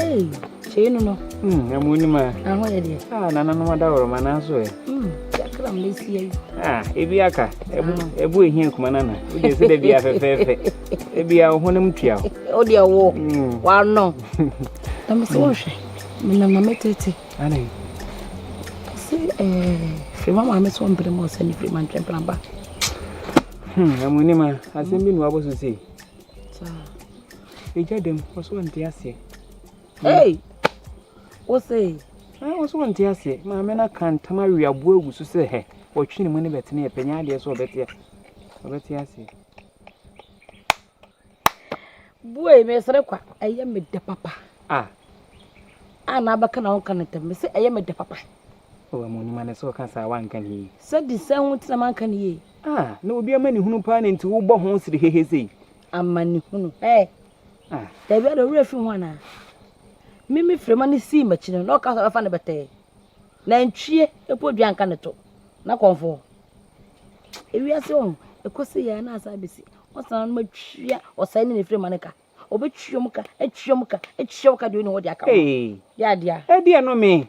Hey, kyei no no. Ɛmu nim a. Aho yɛ deɛ. Ah, nananom adaworoma nanso ɛ. Kakra mmɛsi ayi. Ah, ebi aka. Ebu ebu ehia nkuma nana. Wode sɛ da bia fɛfɛɛfɛ. Ebi a wo honam tua wo. Wo deɛ wo. Wano. Na me sɛ wohwɛ. Menam na metete. Ane. Sɛ eh firi ma maame sɛ ɔmpere ma ɔsɛ ne firi ma ntwɛmpena ba. Ɛmu nim a asɛm bi na wabɔ so sei. Saa. Egya dam, ɔso ɔnte aseɛ. Hey! Wo se? Ɔso ɔnte aseɛ. Maame no aka ntam awe aboa agu so sɛ hɛ, ɔtwe ne mu ne bɛtene yɛ pɛnyɛ adeɛ sɛ ɔbɛte ɔbɛte aseɛ. Bue, mesere kwa, ɛyɛ me dɛ papa. Ah. A na abɛka na wonka no ntɛm, mese ɛyɛ me dɛ papa. Oh, ɛmu nim ane sɛ ɔka saa wanka ne yie. Sɛ di sɛ ho nti na manka ne yie. Ah, na obi ama ne hunu paa na nti wobɔ ho sere hehe sei. Amanehunu. Hey. Ah. Dabi ada owura fi ho ana? Mimi frema ne sii m'akyi no, na ɔka sɛ ɔbɛfa ne bɛtɛɛ. Nantwie epo dua nka ne to. Na kɔnfo. Ewiase ɔho, ekosi yɛ na asa abesi. Ɔsan no matwia ɔsɛe ne ne frema ne ka. Ɔbɛtwia mu ka, atwia mu ka, atwia mu ka deɛ ɔni hɔ de aka ho. Hey. Yɛ adeɛ. Ɛdeɛ no me.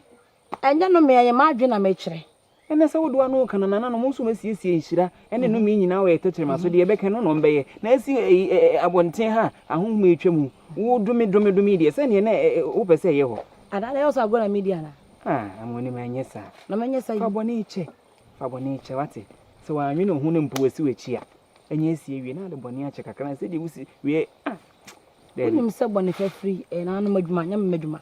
Ɛnyɛ no me, ɛyɛ m'adwene na mekyerɛ. Ɛnɛ sɛ wode w'ano reka no, nananom nso wɔasiesie nhyira ne nnome nyinaa wɔ yɛn tɛkyerɛma so. Deɛ ɛbɛka no na wɔbɛyɛ. Na asi abɔnten ha a ahonhom retwa mu, wodome dome dome yi deɛ, sɛdeɛ na wopɛ sɛ ɛyɛ hɔ. Anaa na ɛyɛ wo sɛ agorɔ na meredi anaa? Ah, amonim, ɛnyɛ saa. Na menyɛ sɛn? Fa bɔne kyɛ. Fa bɔne kyɛ, wate? Sɛ wannwene wo ho na mpo wasi w'akyi a, ɛnyɛ asi awie na wode bɔne akyɛ kakra na sɛdeɛ wosi wie, ah, Daabi. Wonim sɛ bɔne fafiri yɛ nananom adwuma, nyɛ me m'adwuma.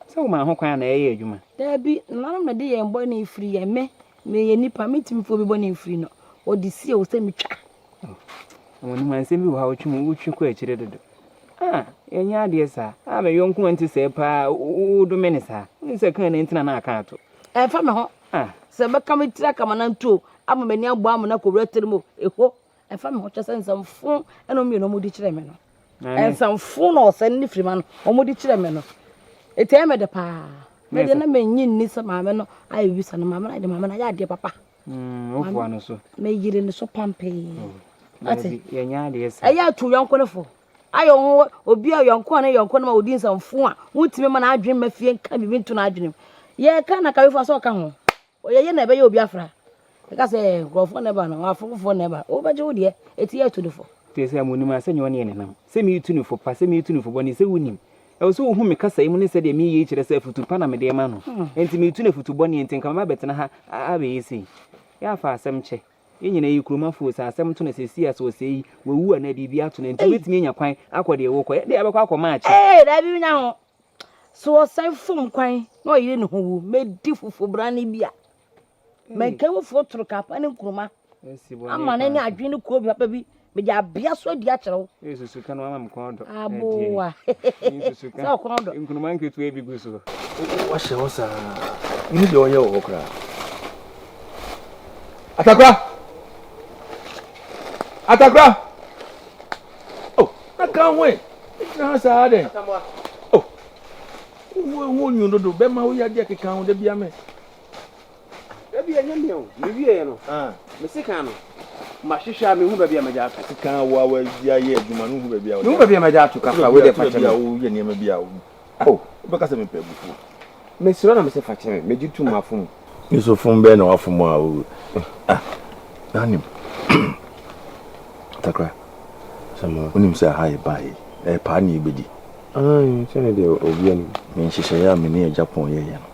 Sɛ womaa ho kwan a na ɛyɛ adwuma. Daabi, nananom na ɛde yɛn bɔne firi yɛn. Me, meyɛ nipa, mentumi mfa obi bɔne mfiri no. Wɔde sie wo sɛ metwa. Oh, wɔn mu nsɛm bi wɔ hɔ a wotwe mu, wotwe kɔ akyire dodo. Ah, yɛnyɛ adeɛ saa. Ah, me yɔnko a nte sɛɛ paa, wodome ne saa. Wonim sɛ kaa na ntina na aka ato. Ɛmfa me ho. Ah. Sɛ bɛka me tiri aka m'anantuo, ama m'ani abɔ amena kɔwura tiri mu, eho. Ɛmfa me ho kyɛ sɛ nsɛmfo ɛna wɔn mmienu wɔde kyerɛ me no. Nsɛmfo na ɔsɛn ne firima no wɔde kyerɛ me no. Eti ɛyɛ me de paa. Me de na menyi nni sɛ maame no ayɛ biribi sa no maame no ayɛ de maame no ayɛ adeɛ papa. Wofoa no so. Meyere ne so pampee. Ate. Yɛnyɛ adeɛ sa. Ɛyɛ ato yɔnko no fo. Ayɛ ho obi a yɔnko a ne yɔnko no ma odi nsɛmfo a wontumi ma n'adwene ma fie nka biribi nto n'adwene mu. Yɛka na kawefo sɛ ɔka ho. Ɔyɛ yɛ na ɛbɛyɛ obi afra. Ɛka sɛ nkurɔfoɔ na ɛba no, afoforɔ na ɛba. Wobɛgye wo deɛ, ɛti yɛ tu no fo. Te sɛ monim a, sɛ nyɛ ɔne yɛ nenam. Sɛ meretu no fo pa, sɛ meretu no fo bɔne, sɛ wonim. Ɛwɔ sɛ wohu me kasa yi mu ne sɛdeɛ mereyɛ yi kyerɛ sɛ afutu pa na mede rema no. Enti meretu no afutu bɔne, enti nka mɛba abɛtena ha abɛyɛ sei. Yɛ afa asɛm kyɛ. Yɛn nyinaa yɛ kuromafoɔ, sɛ asɛm to no seesei a, sɛ ɔsɛe yi, wawu anaa biribi ato no, enti wobɛtumi anya kwan akɔ deɛ wokɔ. Yɛn deɛ yɛbɛkɔ akɔ maakye. Ee, daabi menya ho. So ɔsan fom kwan na ɔyere ne ho wu, mɛdi fufu brane bi a. Mɛnka fufuo toro kapa ne nkuruma ama ne ne adwene ne kuo bi papa bi mede abea so adi akyerɛ wo. Susu ka no ama me kɔn dɔ. Aboa. Susu ka. Sɛ ɔkɔn dɔ. Nkuruma nketewa bi gu so. Wahyɛ hɔ saa. Mene deɛ ɔyɛ wɔ hɔ koraa. Atakora! Atakora! Oh, na ka ho ɛ. Gyina ha saa dɛn? Oh, wo ho nyu dodo bɛma wo yɛ adeɛ keka ho da bia me. Dabi ɛnyɛ me o, me wieɛ no, me sekan no, mahwehwɛ a mehu baabi a magya ato. Sekan wo a wadi ayɛ adwuma no hu baabi a Mehu baabi a magya ato kafra, wei deɛ fa kyɛ me. Baabi a woyɛ nneɛma bi a oh, wobɛka sɛ mepɛ abufuo. Mesrɛ na mesɛ fa kyɛ me, megye tom mafom. Me so fom bɛn na wafom a o ah, nanim Takra, wonim sɛ aha yɛ baa yi, ɛyɛ paa ne yɛbɛdi. Sɛ ne deɛ obi anim. Me nhyehyɛeɛ a me ne agya pɔn yɛeɛ no,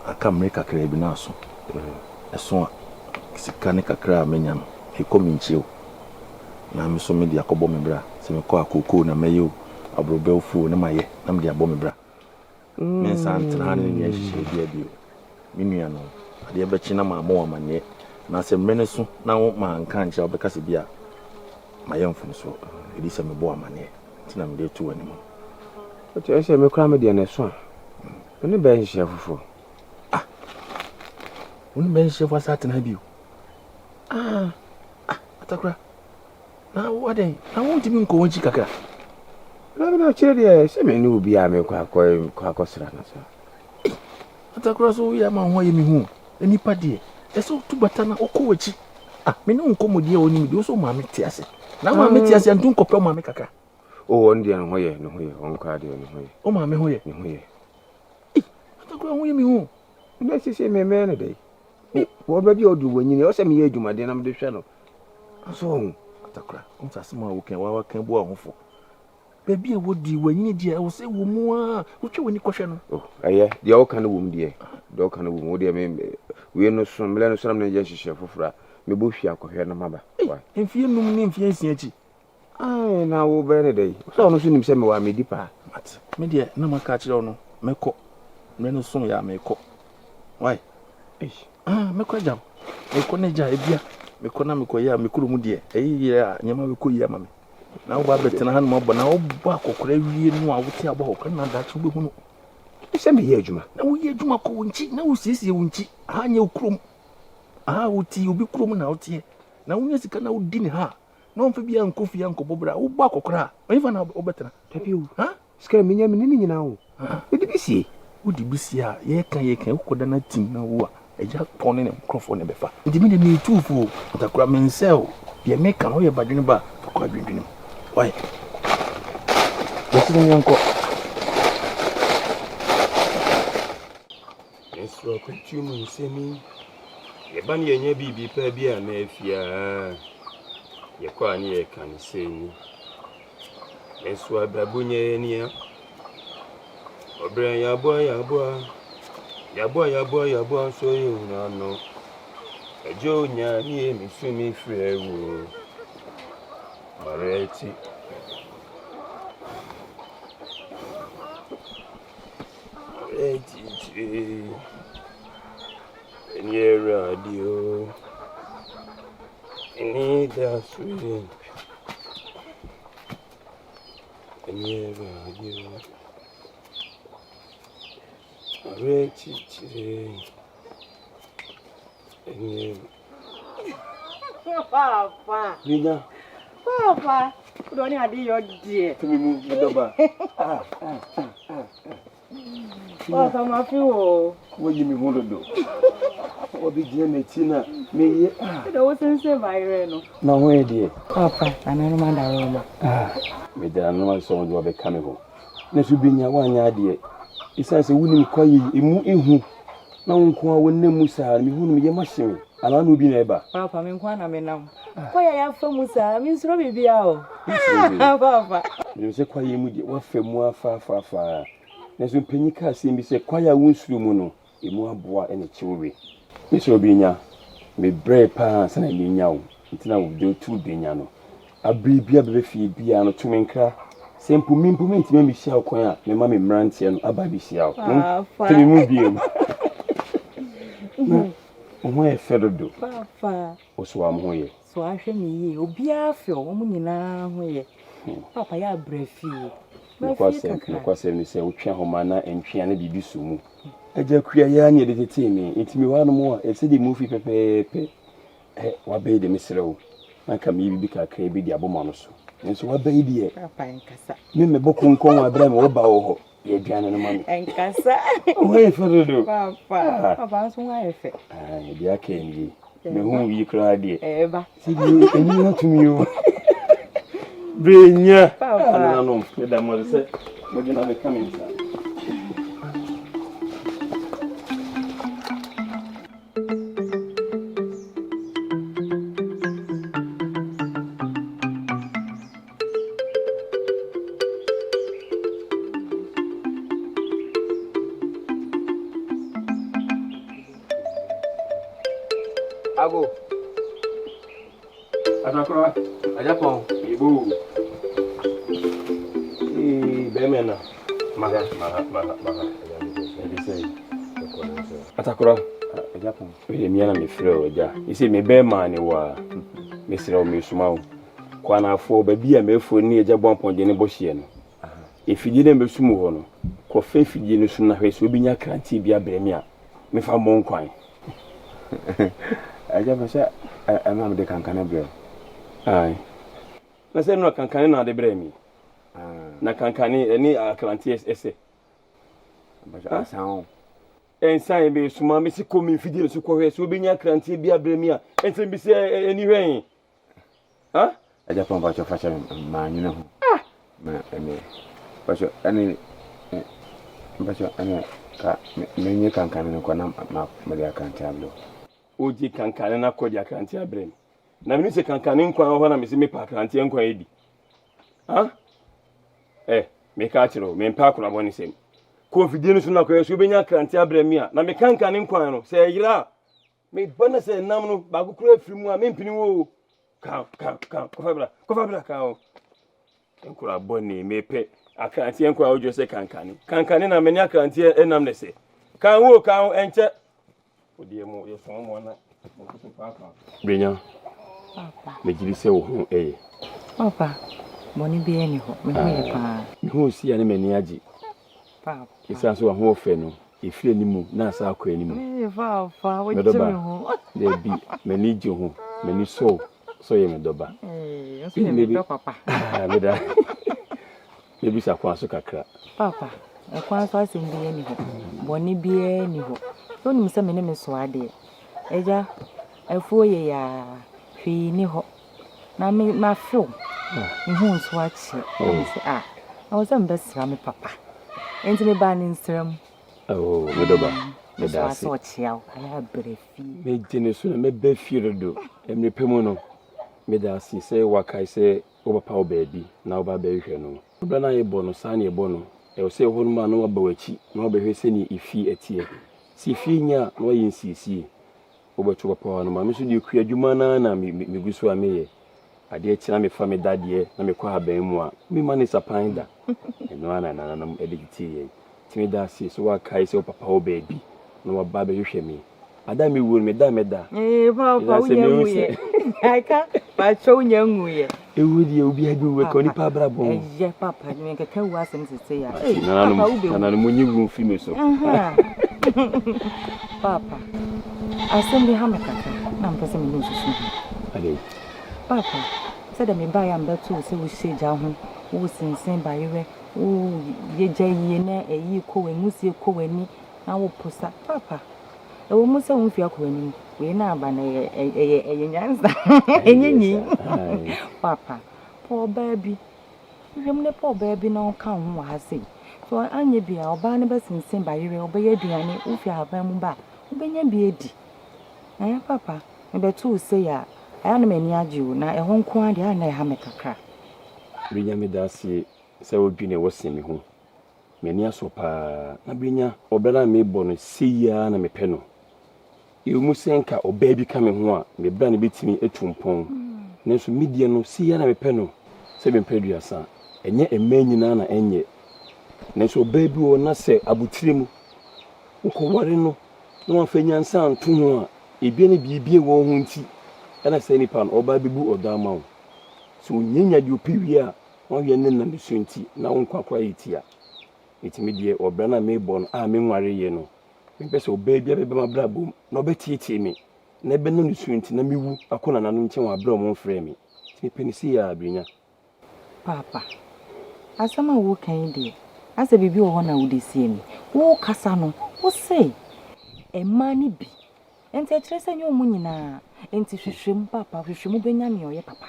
Aka mmere kakraa bi na aso. Ɛso a, sika ne kakra a manya no, mekɔ minkyie o, na me nso mede akɔbɔ me bra. Sɛ mekɔ a, kookoo na mɛyɛ o, aborɔbɛ afuo na mayɛ na mede abɔ me bra. Mensan ntena ha ne no nyɛ nhyehyɛe biara bio. Me nuanom, adeɛ bɛkye na mammɔ wo amanneɛ, na sɛ mmere no so na wo manka ankyerɛ a, wobɛka sɛ bi a mayɛ mfomsoɔ. Ɛdi sɛ mebɔ wo amanneɛ nti na mede reto w'anim no. Wokyerɛ sɛ me koraa me deɛ no ɛso a, me ne bɛyɛ nhyehyɛɛ foforɔ. Ah! Wo ne bɛyɛ nhyehyɛɛ foforɔ asa atena ha bio? Ah! Ah! Atakora, na wo adɛn? Na wontumi nkɔ wɔn akyi kakra? Na me na akyire deɛ sɛ me ne obi a mekɔ akɔ kɔ akɔsra no saa. Ei! Atakora so woyɛ ama wo ho ayɛ me hu o. Nnipa deɛ, ɛsɛ wotu bata na wokɔ w'akyi. Ah! Me ne wo nkɔmmɔdi a wonim deɛ, wo sɛ wo maame te ase. Na wo maame te ase a, ntu nkɔpɛ wo maame kakra. Oh, ɔno deɛ ne ho yɛ, ne ho yɛ, ɔno koraa deɛ ne ho yɛ. Wo maame ho yɛ? Ne ho yɛ. koraa ho yɛ me hu. Na sisi me mɛyɛ no dɛn? Wɔ baabi a ɔduru wanyini, ɛwɔ sɛ meyɛ adwumaden na mede hwɛ no. So ɔho. Atakora, wohu sɛ asɛm a woka yi, woara ka bu wo ho fɔ. Baabi a wɔduru wanyini deɛ, ɛwɔ sɛ wɔ mu ara wotwa w'ani kɔhwɛ no. Oh, ɛyɛ, deɛ woka no wom deɛ, deɛ woka no wom. Wo deɛ me, wei no so, mmerɛ no so na mene yɛ nhyehyɛɛ foforɔ a, mebɔ hwie akɔhwɛ na maba. Ei, mfeɛ num ne mfeɛ nsia akyi. Ae, na wobɛyɛ no dɛn? Sɛ ɔno nso nim sɛ mewɔ a medi paa. Mate. Me deɛ, na maka akyerɛ wo no, mɛkɔ. Mmerɛ no so yɛ a, mekɔ. Wai? Eish. Ah, mɛkɔ agya wo. Mekɔ na agya, ebia mekɔ na mekɔyɛ a, me kurom deɛ, ɛyɛ yie a, nneɛma bɛkɔ yie ama me. Na woba abɛtena hanom abɔ, na wobɔ akɔkora awie no a, wote abɔ akɔkora no na daakye wobɛhunu. Sɛ meyɛ adwuma. Na woyɛ adwuma kɔ wo nkyi, na wosiesie wo nkyi. Aha nyɛ wo kurom. Aha wote obi kurom na woteɛ. Na wonya sika na wodi ne ha a, na ɔmfa biara nkɔ fie ankɔbɔ bra. Wobɔ akɔkora a, ɛhefa na wobɛtena? Dabi o. Sika a menya menni ne nyinaa o. Mede bi sie. Wode bi sie a, yɛreka yɛreka yi, wokɔda no atim na wu a, agya pɔn ne ne nkurɔfoɔ na ɛbɛfa. Nti me deɛ meretu wo fo o, Ntakora, mensɛe wo. Deɛ meka no, woyɛ badwene ba a, fa kɔ adwendwene mu. Wai? Bɛsi no yɛnkɔ. Nanso akwantuo mu nsɛm yi, yɛba no yɛnyɛ biribi paa bi a na afie a, yɛkɔ a ne yɛka no sɛ ni. Nanso abrabɔ nyɛ nea ɔbrɛ yɛaboa yɛaboa yɛaboa yɛaboa yɛaboa nso yɛhunu ano. Agye Onyame yɛ me su me frɛ wo Marɛti. Marɛti kyire ɛne Awurade o ɛne da so yɛ. Ɛnyɛ Awurade o, awerɛkyekyerɛ ɛnyɛ. Papa. Minya. Papa. Wode ɔne ade yɔ deɛ. Tumi mu medɔba. Ah, ah, ah, ah. Papa mafe wo. Woyi me ho dodo. Wɔbɛgyina m'akyi na meyɛ ah. Wode wo sensɛn bayerɛ no. Na ho yɛ deɛ. Papa, nananom adaworoma. Ah, meda nananom ase sɛ wɔde wɔabɛka me ho. Nanso benya woanyɛ adeɛ. Esiane sɛ wonim kwaeɛ yi, emu ehu na wo nko ara wonam mu saa no, mehu no me yam ahye me. Anaa na obi na ɛba? Papa, me nko ara na menam. Kwaeɛ a yɛafa mu saa, mensuro biribiara o. Ah, papa. Menim sɛ kwaeɛ mu deɛ, woafa mu afa afa afa. Nanso mpanyin ka asɛm bi sɛ, Kwae a wonsuro mu no, emu aboa na ɛkyew we. Me sɛ obenya, mebrɛe paa ansa na menya wo, nti na wode wo turu benya no. Abere biara bɛbɛ fie biara no, to me nkra. Sɛ mpo me mpo mentumi ammehyia wo kwan a, mɛma me mmeranteɛ no aba abɛhyia wo. Hmm? To me mu bio. Na wo ho ayɛ fɛ dodo. Wo so wa mo ho yɛ. So ahwɛ me yie. Obiara fɛ o, wɔn nyinaa ho yɛ. Papa yɛ abrɛ fie. Bra fie kakra. Nokwasɛm ne sɛ wotwe ahoma na ɛntwe a na biribi sɔ mu. Agya Akua yi ara na ɛde tetee me, enti mewɔ hanom a ɛte sɛ deɛ mu fi pɛpɛɛpɛ. Ɛ, waba yi de mesrɛ wo, na anka meyɛ biribi kakra bi de abɔ m'ano so. Nanso waba yi deɛ, Papa nkasa. me mmɛbɔ konkɔn wɔ abere a mewɔ ba wɔ hɔ. Yɛ aduane no ma me. Nkasa. Wo ho yɛ fɛ dodo. Papa, papa nso ho ayɛ fɛ. Ah, deɛ aka nie. Me ho yi koraa deɛ. Ɛɛba. Sɛdeɛ ɛni atumi o. Brenya. Papa. Nananom, meda mo ase sɛ mode na bɛka me nsa. Ago. Atakora. Ajapɔn. Ibo. Ee, bɛrima na. Maha, maha, maha, maha. Ɛde sɛ. Atakora. Ajapɔn. Mede mmea na mefrɛ wo agya. Ɛsɛ me bɛrima ne wo a. Mesrɛ wo mesoma wo. Kɔ anafoɔ baabi a m'afuo ne agya bɔ apɔngye ne bɔ hyeɛ no. Afidie no a mɛsum wɔ hɔ no, kɔfa afidie no so na hwɛ sɛ wobɛnya akranteɛ bi abrɛ me a memfa mmɔ nkwan. Agya pɛ sɛ ɛma mede kankane brɛ wo. Ae. Na sɛ ɛno a kankane na ade brɛ me. Na kankane ɛne akranteɛ ɛsɛ. Asan o. Ɛnsan bɛ soma me se kɔ me mfidie no so kɔhwɛ sɛ wobɛnya akranteɛ bi abrɛ me a ɛnsɛm bi sɛ ɛni hwɛ he. Huh? Agya pɔn mpakyɛ fakyɛ me maa nwene ho. Ah! Ma ɛne mpakyɛ ɛne Mpakyɛ ɛna ka menye kankane no kɔ na mede akrante abrɛ wo. Wogye kankane no akɔ de akrante abrɛ me. Na menim sɛ kankane nkwan wɔ hɔ na mese mepɛ akranteɛ nkwan adi. Ha? Eh, meka akyerɛ wo, mempɛ akora bɔnesɛm. Kɔ mfidie no so na kɔyɛ so wobɛnya akrante abrɛ me a, na me kankane nkwan no, sɛ ɛyera a, meba na sɛ nam no baako koraa afiri mu a, mempene wo o. Ka, ka, ka, kɔfa bra, kɔfa bra, ka o. Nkora bɔne, mepɛ akranteɛ nkwan a wodwo sɛ kankane. Kankane na mene akranteɛ ɛnam ne sɛ. Ka wo, ka wo, ɛnkyɛ. Wodeɛ mo yɛ sɔn mo ana mo nso paapa. Brenya, megye di sɛ wo ho yɛ. Papa, bɔne biara nni hɔ, me ho yɛ paa. Me ho si a ne m'ani agye. Papa. Ɛsiane sɛ w'ahoɔfɛ no, ɛfiri anim na asa akɔ anim. Ee, papa, wogye me ho. Dabi, m'ani gye ho, m'ani sɔ wo sɛ ɔyɛ me dɔba. Ee, nso yɛ me dɔ papa. Meda. Mɛbisa kwan so kakra. Paapa, ɛkwan so asɛm biara nni hɔ. Bɔne biara nni hɔ. Sɛ wonim sɛ me ne me soa deɛ, Agya, afuo yɛ yaa, hwee nni hɔ. Na me mafe wo, me ho nso akyɛ. Na me sɛ, ah, ɛwɔ sɛ mebɛsra me papa. Enti mebaa ne nsra mu. Oh, me dɔba, meda ase. Mesoa sɛ ɔkyea wo, ayɛ abrɛ fie. Megye ne so na mɛba fie dodo. Mmerɛ pa mu no, meda ase sɛ woakae sɛ Wo papa wɔ baabi na woba abɛhwehwɛ no. Berɛ no a yɛbɔ no, saa na yɛbɔ no. Ɛwɔ sɛ ɛhɔ nom a na waba w'akyi na wabɛhwɛ sɛdeɛ efie teɛ. Sɛ efie nyɛ a, na wayɛ nsiesie. Wobɛto wo papa hɔ nom a, me nso deɛ kuadwuma no ara na megu so a meyɛ. Adeɛ kye na mefa me dadeɛ na mekɔ ahaban mu a, memma no nsapan da. Ɛno ara na nananom de tetee yɛn. Nti meda ase sɛ woakae sɛ wo papa wɔ baabi na waba abɛhwehwɛ me. Ada me wuo no meda mɛda. Ee papa wonya nwuyɛ. Aka pakyɛ wonya nwuyɛ. Ewu deɛ obi adi wu ɛka onipa abrabɔ ho. Ɛyɛ papa ne nkeka wu asɛm sese ya. Ee papa wo bɛ wu. Nananom munyi wu mfiri me so. Papa asɛm bi ha me kakra na mpɛ sɛ me ne osusu ho. Ade. Papa sɛ dɛ me ba ya mbɛto sɛ wo hyɛ gya ho wo sensen bayerɛ wo yɛ gya yie na ɛyi kɔ w'ani musie kɔ w'ani na wo posa papa. Ɛwɔ mu sɛ wo mfe akɔ w'anim, wei na aba no ɛyɛ ɛyɛ ɛyɛ nyansa, ɛnyɛ nyin. Papa, pɛ ɔbaa bi. Hwehwɛ mu na pɛ ɔbaa bi na ɔnka wo ho wɔ ha sei. So anyɛ bi a, ɔbaa no bɛsensen bayerɛ, ɔbɛyɛ aduane, wofi ahaban mu ba a, wobɛnya bi adi. Ɛɛ papa, mebɛto wo sei a, ɛyɛ a na m'ani agye o, na ɛhɔ nko ara deɛ, ɛyɛ a na ɛha me kakra. Menya meda ase sɛ wodwene wo se me ho. M'ani asɔ paa. Na berenya ɔbra no a mebɔ no sei ara na mepɛ no. Ɛwɔ mu sɛ nka ɔbaa bi ka me ho a, me bra no bɛtumi atu mpɔn. Nanso me deɛ no, sei ara na mepɛ no. Sɛ mempɛ aduasa, ɛnyɛ mmaa nyinaa na ɛnyɛ. Nanso ɔbaa bi wɔ hɔ na sɛ abotire mu wokɔware no na wamfa nyansa anto ho a, ebia na biribi a ɛwɔ wo ho nti na saa nipa no ɔba abɛbu ɔdɔ ama wo. Sɛ ɔnyanya deɛ ɔpɛ wie a, Wɔyɛ ne na ne su nti na wo nkwa koraa yɛ tia. Enti me deɛ ɔbra no a merebɔ no a menwareeɛ no, mempɛ sɛ ɔbaa biara bɛba m'abrabɔ mu na ɔbɛteetee me na ɛbɛnam ne su nti na mewu akɔ nananom nkyɛn wɔ aberɛ a wɔmfrɛɛ me. Nti mepɛ no sei ara, Brenya. Paapa, asɛm a woreka yi deɛ, asɛ biribi wɔ hɔ na wode sie me. Worekasa no, wose mmaa no bi, enti ɛkyerɛ sɛ ɛnyɛ wɔn nyinaa. Enti hwehwɛ mu, Paapa, hwehwɛ mu wobɛnya nea ɔyɛ papa.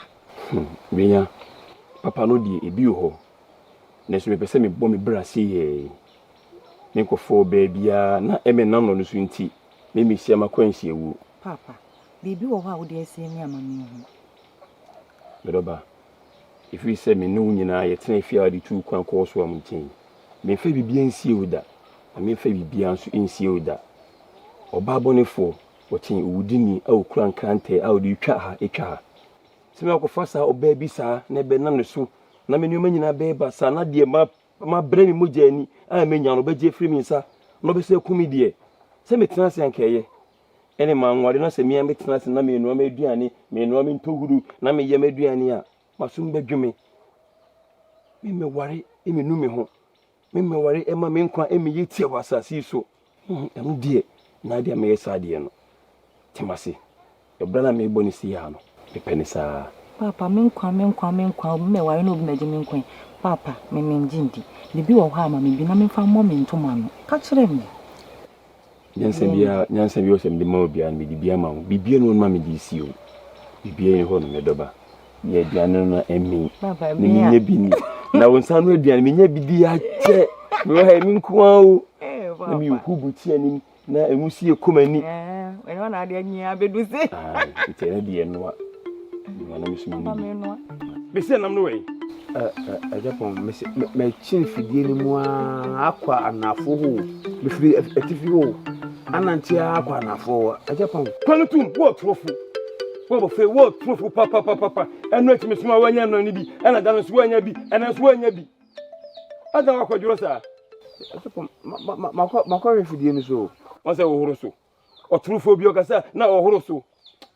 Hmm, menya papa no deɛ ebi wɔ hɔ, nanso mepɛ sɛ mebɔ me bra sei Menkɔfɔɔ baabiara na ɛmɛ nam no so nti, me mehyia m'akwanhyia wuo. Papa, biribi wɔ hɔ a wode asie me ama menhu? Me dɔba, ɛfiri sɛ me ne wo nyinaa yɛtena fie a wode tuu kwan kɔɔ so a mo nkyɛn yi, memfa biribiara nsie wo da, na memfa biribiara nso nsie wo da. Ɔbaa bɔnefoɔ, Ɔkyɛn owudini a okura nkrantɛ a ɔde retwa ha twa ha. Sɛ makɔfa saa ɔbaa bi saa na ɛbɛnam ne so na me nneɛma nyinaa bɛyɛ basaa na deɛ ma mabrɛ me mogya ani a menya no ɔbɛgye afiri me nsa na ɔbɛsɛ aku me deɛ, sɛ metena ase anka ɛyɛ. Ɛne manware na sɛ me ara metena ase na menoa m'aduane, menoa me ntohuru na meyɛ m'aduane a, m'asom bɛdwo me. Memmɛware mmenu me ho. Me mmɛware mma me nkwa mmɛyɛ tia wɔ asase yi so. Ɛno deɛ, na adeɛ a mɛyɛ saa deɛ no, te m'ase. Ɛberɛ no a merebɔ no sei ara no, mepɛ no saa. Paapa, me nkwa, me nkwa, me nkwa, obi mmɛware na obi mmɛgye me nkwa yi, paapa, me mengye ndi. Biribi wɔ hɔ a ma me bi na memfa mmɔ me ntoma ano. Ka kyerɛ me. Nyansa biara, nyansa biara sɛ mede ma obiara no, mede bi ama wo. Biribiara nni hɔ nom a mede resi o. Biribiara nni hɔ nom, me dɔba. Yɛ aduane no na ɛmmen. Na menya bi ni. Na wo nsa ano aduane, menya bi di akyɛ. Mewɔ ha yi, me nko ara o. Na mehu bukyia anim na emu si yɛ kɔ m'ani. Ɛno na adeɛ nyinaa bɛdu se. Nti ɛno deɛ ɛnoa. Noa na mesu m'ani bi. Mesi ɛnam no wɔ yi. Agya pɔn, mesi makyi mfidie no mu ara akɔ anafoɔ hɔ o. Mefiri atifi hɔ o. Anante ara akɔ anafoɔ hɔ. Agya pɔn. Kwan no tum, wɔ torofo. Wɔ bɔfɛ, wɔ torofo papapapapa. Ɛno akyi mesoma wanya ɛno no bi, ɛna da no nso wanya bi, ɛna nso wanya bi. Ada wakɔdworɔ saa. Agya pɔn, makɔ hwɛ fidie no so o. Wɔn sɛ wɔhoro so. Ɔtorofoɔ bi ɔkasa na ɔhoro so.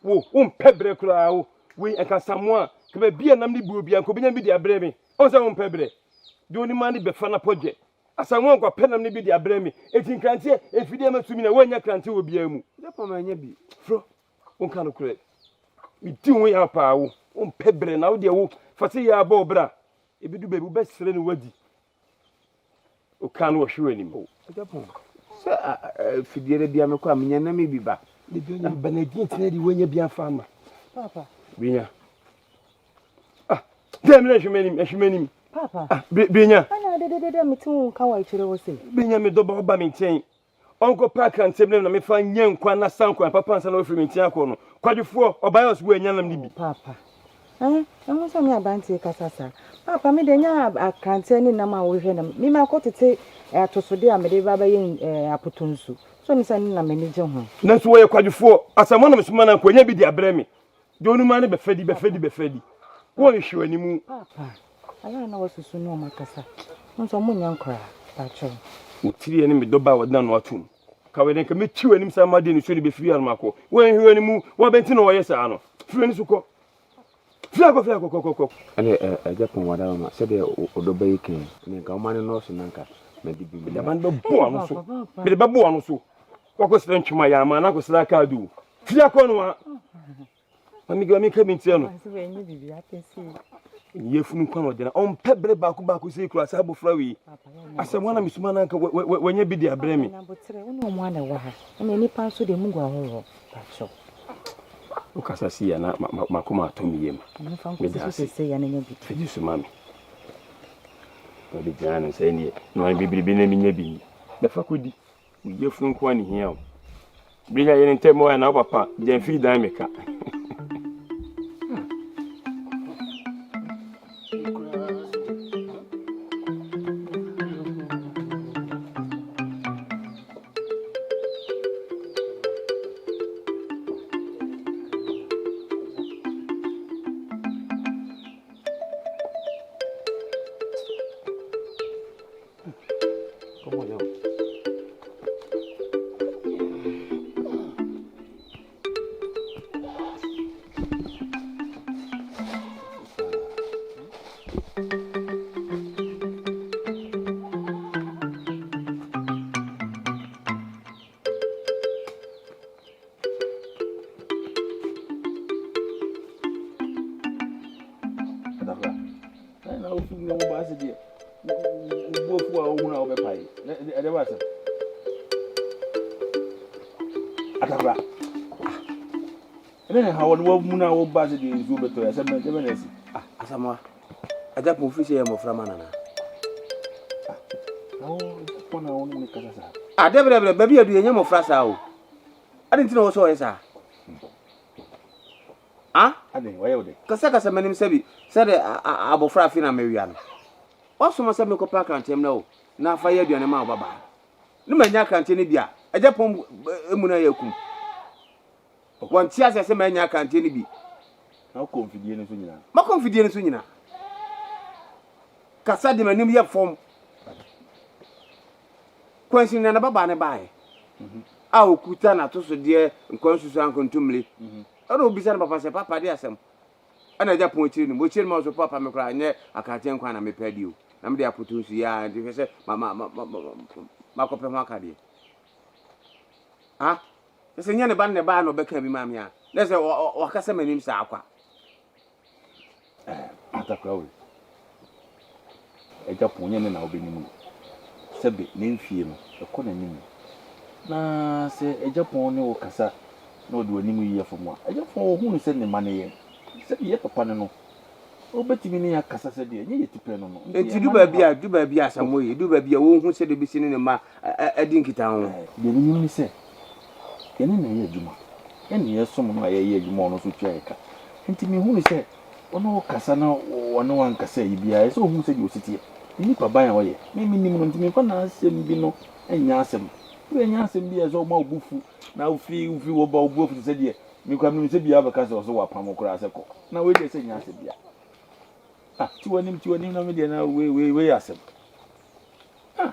Wo, wompɛ berɛ koraa wo. Wei nka Samoa, ka baabi a nam ne buo biara nka obɛnya bi de abrɛ me. Ɔn sɛ wompɛ berɛ. Deɛ onim ara ne bɛfa no apɔdwɛ. Asamoah nka ɔpɛ nam no bi de abrɛ me. Enti nkranteɛ, mfidie a matumi na woannya kranteɛ wɔ biara mu. Japan manya bi. Frɔ, wonka nokorɛ. Medi wo ho yaw paa wo. Wompɛ berɛ na wo deɛ wo, fa sɛ yɛ abɔ wo bra. Ɛbɛdu baabi wobɛsrɛ no wadi. Woka no wɔhwe w'anim. Oh, Japan. Sɛ fidie da bia mekɔ a menya nam bi ba. Da bia nya ba na ɛdeɛ ntina de woanya bi amfa ama. Papa. Benya. Ah, dɛ mmerɛ hwɛ m'anim, hwɛ m'anim. Papa. Ah, Benya. Ana dededede mete wo nka wɔ akyire hɔ sei. Benya me dɔba ɔba me nkyɛn. Ɔnkɔpɛ akranteɛ bi na mefa nyɛ nkwa na sa nkwa papa ansa na wafiri me nkyɛn akɔ no. Kwadwofoɔ, ɔbaeɛ ɔso woanya nam no bi. Oh, Papa. Eh, ɛho sɛ me aberanteɛ kasa saa. Papa, me deɛ nyɛ akranteɛ ne nam a wohwɛ na me makɔtete atosodeɛ a mede ba bɛyɛ eh, apotonsu. So ne sɛ ne na m'ani gye ho. Nanso wɔyɛ kwadwofoɔ. Asamoah na mesoma no anka wanya bi de abrɛ me. Deɛ ɔnum ara ne bɛfa di, bɛfa di, bɛfa di. Wɔnhwɛ w'anim. Papa, ayɛ a na wasusu ne wɔn akasa. Wo nso wɔn nyɛ nkoraa, pakyɛw. Wo tiri ne me dɔba a wɔde n'ano atom. Ka wei deɛ nka mɛtwi w'anim saa ma deɛ nisuo de bɛfiri anom akɔ. Wɔnhwɛ w'anim, wɔabɛn nti na wɔyɛ saa no. Firi w'ani so kɔ. Firi akɔ, firi akɔ, kɔ, kɔ, kɔ. Ɛne agya pɔn wada mama sɛdeɛ ɔdɔ ba yi kan ɛne nka woma no nɔɔso na nka mede bi Mede aba no bɛbɔ ano so. Mede bɛbɔ ano so. Wakɔsrɛ ntwema yɛ ama na akɔsrɛ akaado. Firi akɔ no a. Mami gba mi ka mi ntia no. Yɛ funu nkwa na ɔgyina. Ɔmpɛ bere baako baako sɛ kura saa abofra wei. Asɛm wana mesoma na nka wanya bi de abrɛ me. Abotrɛ wo ne ɔmo ana ɛwɔ ha. Ɛna nipa nso deɛ mu gu ahoroɔ. Pakyɛw. Wokasa si ya na makoma atɔ me yam. Meda ase. Fagye so ma me. Ɔde gyina no sɛ neɛ na ɔne bebrebe na menya bi ni. Bɛfa kɔdi. Wo yafunu nko ara na ehia wo. Bere a yɛn ntam wɔ na wo papa gyamfiri dan me ka. Na wofi mu ba ase deɛ wo afu a wohunu a wobɛpae ɛdɛ ba asɛm atakora ɛne ne ha wɔ ne wamu no a woba ase deɛ nsuo bɛtɔ yɛ asɛm bɛn bɛn na asi ah asamoa agya pɔn firi sɛ yɛ mmɔfra ma nana ah pɔn na wɔn ne kasa saa ah dɛbɛdɛbɛ baabi adu yɛnyɛ mmɔfra saa o ade nti na wɔ sɛ ɔyɛ saa Ah? Adɛn, wayɛ wo dɛn? Kasakasa m'anim sɛbi sɛdeɛ abɔfra afe na mawia no. Woasoma sɛ menkɔpɛ akranteɛ mmrɛ wo na fa yɛ aduane ma wo babaa. Ne mannya akranteɛ no bi a, agya pɔn mu na yɛ akum. Wɔnte aseɛ sɛ mannya akranteɛ no bi. Na wokɔ mfidie no so nyinaa? Makɔ mfidie no so nyinaa. Kasa de m'anim yɛ fam. Kwansin na ne babaa no baeɛ a ɔkuta n'atosodeɛ nkwansusu ankontommire. Ɛna ɔbisa ne papa sɛ, Papa, de asɛm? Ɛna agya pɔn akyire no mu. Ɔkyire no ma ɔso, Papa, me koraa nyɛ akranteɛ nkwan na mepɛ adi o. Na mede apoto nsu yɛ ara nti hwɛ sɛ makɔpɛ ho akadeɛ. Ha? Sɛ sɛ nyɛ ne ba no na ɛbaa na ɔbɛka bi maa me a, na sɛ wakasa m'anim saa kwa. Atakora wei. Agya pon nyɛ ne na wobɛnim no. Sɛbe ne mfie no, ɛkɔ n'anim. Na sɛ agya pon ne wo kasa na ɔde w'anim yi yɛ fam a, agya pon ɔhu no sɛ ne mma no yɛ. Sɛbe yɛ papa ne no. Wobɛtumi ne yɛn akasa sɛdeɛ ɛnyɛ yɛn tipɛ no no. Nti Enti du ɛmma no baabi nhaw. a, du baabi a Asamoah yi, du baabi a wɔnhu sɛdeɛ ɔbɛsi ne ne mma adi nkitaho. Deɛ menim ne sɛ, yɛne no yɛ adwuma. Yɛn na yɛsom no a yɛyɛ adwuma a ɔno nso tua yɛn ka. Enti mehu no sɛ ɔne wo kasa na ɔne wo ankasa ayi biara, ɛsɛ sɛ ɔhu sɛdeɛ ɔsi teɛ. Ne nipaban a ɔyɛ. Me menim no nti memfa n'asɛm bi no nyɛ asɛm. Wei ɛnyɛ asɛm bi a ɛsɛ sɛ ɔma wo bo fu na wofiri wofiri hɔ ba wo bo afu te sɛ deɛ me koraa menim sɛ biara bɛka sɛ ɔsɛ wapam wo koraa sɛ kɔ. Na wei deɛ sɛ ɛnyɛ asɛm biara. Ah, ti w'anim ti w'anim na me deɛ na wei wei wei yɛ asɛm. Ah,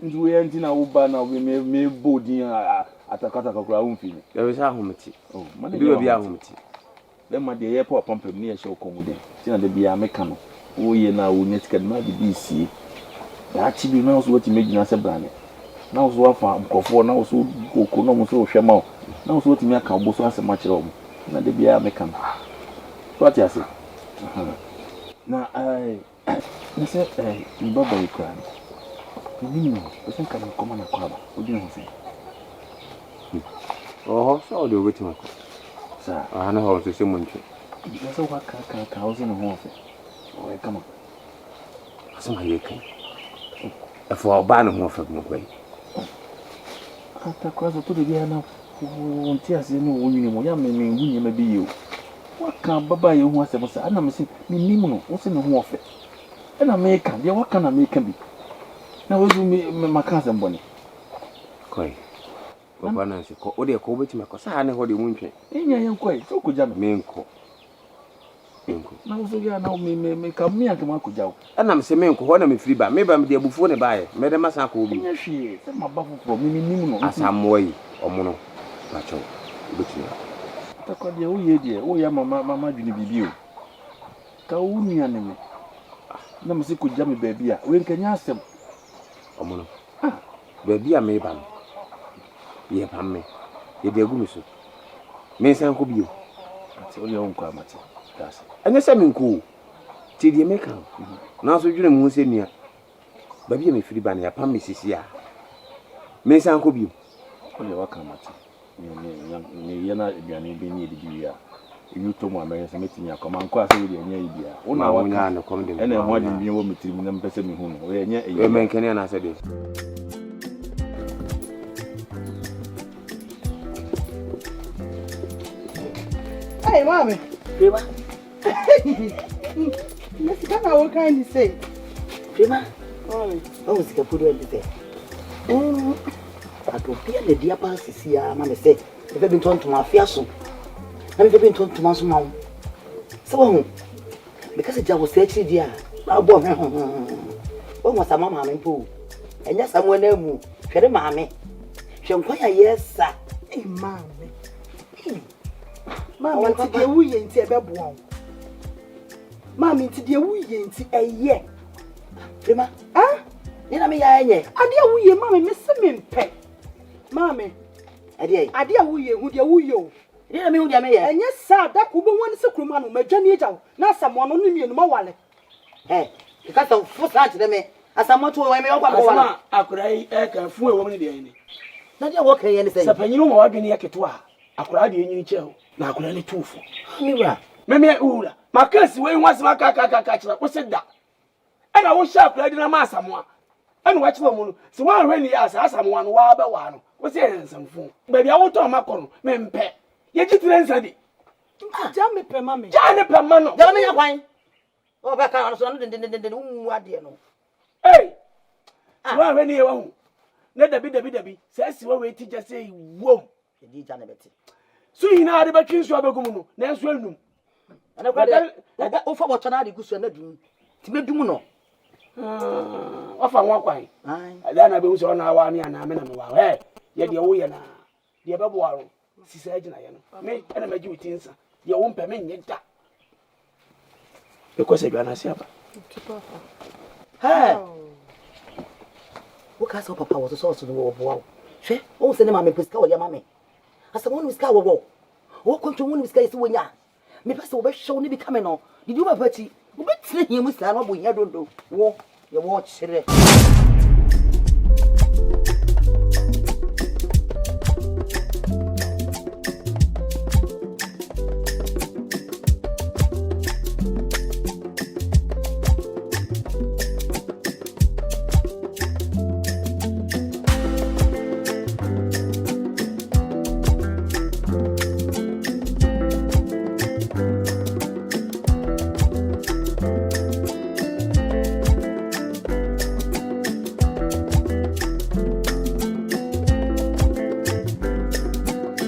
nti wei nti na wo ba na me me me bɔ din a atakataka koraa wo mfi me. Ɛwɔ sɛ ahomete. Oh, ma ne Edu nyɛ baabi ahomete. ahomete. Bɛma deɛ yɛpɛ w'apampam ne yɛhyɛ wo kɔn mu den. Nti na da biara meka no, woyɛ no a wonya sika no na ade bi resie. Daakye bi na wo nso woatumi agyina sɛ brane. Na wo nso woafa nkurɔfoɔ na wo nso wokɔ na wɔn nso rehwɛ ma wo. Na wo nso woatumi aka wo bo so asɛm akyerɛ wɔn. Nti na da biara meka no. So wate ase? Aha. Na ɛɛ na sɛ ɛɛ me ba ba yi koraa no, menim no, pɛ sɛ nka mekɔma no akwaaba. Wodwene ho sɛn? Ɔwɔ hɔ sɛ ɔde wobɛtumi akɔ. Saa. Ɔha ne hɔ nso sɛ montwe. Na sɛ woaka aka aka wo sɛ ne ho ɔfɛ. Ɔyɛ kama. Asɛm a yɛka yi. Ɛfo a ɔbaa ne ho ɔfɛ mu kɔ yi. Atakora sɛ tɔ da biara na wo nte aseɛ ne wo nwene mu. Yɛ a me menhu nneɛma bi yie o. Woaka ababaa yi ho asɛm saa ɛna mese mennim no wo se ne ho ɔfɛ. Ɛna meka deɛ woaka na meka bi. Na wo nso me maka asɛm bɔne. Kɔe. Kɔkɔ anansi kɔ. Wo deɛ kɔ wobɛtumi akɔ. Sɛ ha ne hɔ deɛ montwe. Nya yɛnkɔ ɛ. Sɛ wokɔgya me. Menkɔ. Menkɔ. Na wo so yɛ a na me me me ka me anka makɔgya wo. Ɛna mese menkɔ hɔ na mefiri ba. Meba mede abufuo na ɛbaeɛ. Mɛdɛ masan akɔ hɔ bio. Ɛnyɛ hwee sɛ maba foforɔ me mennim no nti. Asamoah yi ɔmono pakyɛw wobɛtumi akɔ. Atakora deɛ woyɛ yi deɛ woyɛ ama ma ma madwene biribi o. Ka wo nua ne me na mese kɔgya me baabi a wei nka ɛnyɛ asɛm. Ɔmono. Ah, baabi a mereba no, yɛrepam me. Yɛde agu me so. Mensan nkɔ bio. Mate, wo deɛ wonkɔ a mate. Da ase. Ɛnyɛ sɛ menkɔ o. Tie deɛ meka no. Nanso dwene me ho sɛ nua. Baabi a mefiri ba no, yɛapam me seesei a. Mensan nkɔ bio. Wo deɛ woaka mate. Meyɛ na aduane bi ne yɛdidi wie a, enyu tɔ mu a mɛhwɛ sɛ mɛtumi akɔ. Mankɔ a sɛ wei deɛ ɛnyɛ ayi biara. Wo na waka ɛna ɛho adwendwen wɔ me tirim na mepɛ sɛ mehu no. Wei ɛnyɛ ayi biara. Mankani anaasɛ deɛ? Hey, mommy. Prima. Na sika na wokan ni sei. Prima. Mommy. Wahu sika pudu ɛnte sɛ. Ade obi a n'adi aba sisi ara ma me sɛ mefa bi ntɔ ntoma afe aso na mefa bi ntɔ ntoma nso ma wo. Sɛ wahu meka sɛ gya wɔ sɛ akyiri deɛ a na abɔ hwɛ ho wahu Asamoah maame mpo o. Ɛnyɛ Asamoah no amu hwɛ ne maame hwɛ nkwan a yɛsa. Ei maame. Ei. Maame nti deɛ woyɛ nti ɛbɛboa wo. Maame nti deɛ woyɛ nti ɛyɛ. Prima. Ah? Ne na meyɛ ayɛ nyɛ. Adeɛ a woyɛ maame me se mempɛ. Maame. Ɛdeɛ. Adeɛ a woyɛ hu deɛ woyɛ o. Ne na mehu deɛ meyɛ. Ɛnyɛ saa da ko wobɛhu ane sɛ kurom ha no madwane agya wo na Asamoah no ne mmienu mawale. Ɛ keka sɛ fo saa kyerɛ me Asamoah to wɔn meyɛ ɔkwa mekɔwale. Asɛm a akwadaa yi ɛka fo a ɛwɔ mu ne deɛ ne. Na deɛ wɔka yɛ ne sɛ. Sɛ panyin ma wadwene yɛ ketewa a akwadaa deɛ nyini kyɛ o na akwadaa ne tu fo. Me wura. Me me wura maka si wei ho asɛm aka aka aka kyerɛ wo se da. Ɛna wohyɛ akwadaa di na ma Asamoah ɛna wakyerɛ mu no sɛ woanhwɛ ne yɛ a saa Asamoah no waa bɛwaa no wo sɛ yɛ nsɛmfo baabi a wotɔn ma kɔ no mempɛ yɛgye tire nsa di Gya me pɛ ma me. Gya ne pɛ ma no. Gya me nya kwan. Ɔbɛ ka no so no dendendenden wo mu adeɛ no. Ei! Sɛ woanhwɛ ne yɛ wahu na dabi dabi dabi sɛ asi wa wei ti gya sɛ wom. Ɛdi gya ne bɛte. So nyinaa de bɛtwe nsuo abɛgu mu no nanso enum. Ɛnɛ kora deɛ wofa bɔtɔ no ade gu so ɛna dum. Nti mɛdum no. Wafa ho akwan. Ɛda na bɛhu sɛ ɔna awa me anaa me na mewa. Ɛ yɛ deɛ woyɛ na deɛ ɛbɛboa no si saa gyinaeɛ no. Me ɛna magye wo ti nsa. Deɛ wompɛ menyɛ da. Mekɔ sɛ dwa no ase aba. Hey! Woka sɛ wo papa wɔ so sɛ ɔso no wɔboa wo. Hwɛ, wohu sɛ ne maame mpo sika wɔde ama me. Asɛm wonim sika a wɔwɔ. Wɔwɔ kɔntɔn wonim sika yɛ sɛ wɔnya. Mepɛ sɛ wɔbɛhwɛ wo ne bi ka me no. Didi wo papa akyi. Wobɛtena hia mu saa na wabɔ hia dondo. Wo, yɛwɔ kyerɛ.